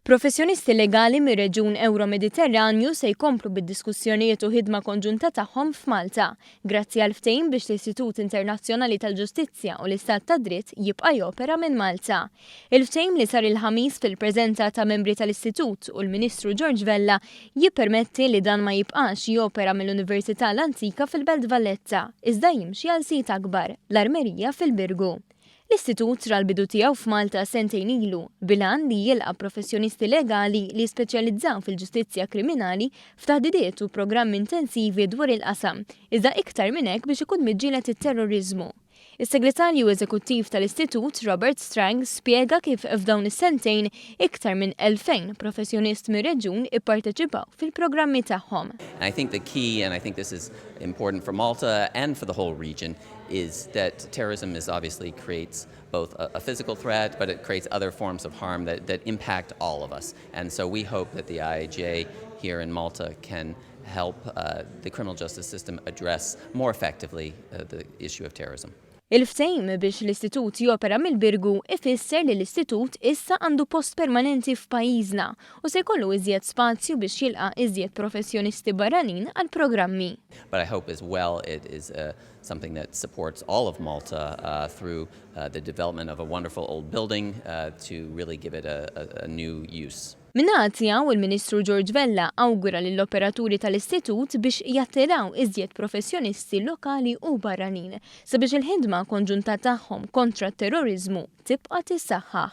Professjonisti legali mir-reġjun Ewro-Mediterranju se jkomplu bid-diskussjonijiet u ħidma konġunta tagħhom f'Malta, grazzi għal ftehim biex l-Istitut Internazzjonali tal-Ġustizzja u l-Istat tad-Dritt jibqa' jopera minn Malta. Il-ftehim li sar il-Ħamis fil-preżenza ta' membri tal-Istitut u l-Ministru George Vella jippermetti li dan ma jibqax jopera mill-Università l-Antika fil-Belt Valletta, iżda jimxi għal sit akbar, l-Armerija fil-Birgu. L-istitut ra l-bidu tiegħu f'Malta sentejn ilu, bil-għan li jilqa' professjonisti legali li jispeċjalizzaw fil-ġustizzja kriminali f'taħdidiet u programmi intensivi dwar il-qasam, iżda iktar minn hekk biex ikun miġġieled it-terroriżmu. Is-Segretarju Eżekuttiv tal-Istitut, Robert Strang, spjega kif f'dawn is-sentejn iktar minn 2,000 professjonist mir-reġjun ipparteċipaw fil-programmi tagħhom. And I think the key, and I think this is important for Malta and for the whole region, is that terrorism is obviously creates both a physical threat, but it creates other forms of harm that impact all of us. And so we hope that the IIJ here in Malta can help the criminal justice system address more effectively the issue of terrorism. Il-ftehim biex l-istitut jopera mill-Birgu ifisser li l-istitut issa għandu post permanenti f'pajjiżna u se jkollu iżjed spazju biex jilqa' iżjed professjonisti barranin għal programmi. But I hope as well it is something that supports all of Malta through the development of a wonderful old building to really give it a new use. Min-naħa tiegħu il-Ministru George Vella awgura lill-operaturi tal-istitut biex jattiraw iżjed professjonisti lokali u barranin sabiex il-ħidma konġunta tagħhom kontra t-terrorizmu tibqa' tissaħħaħ.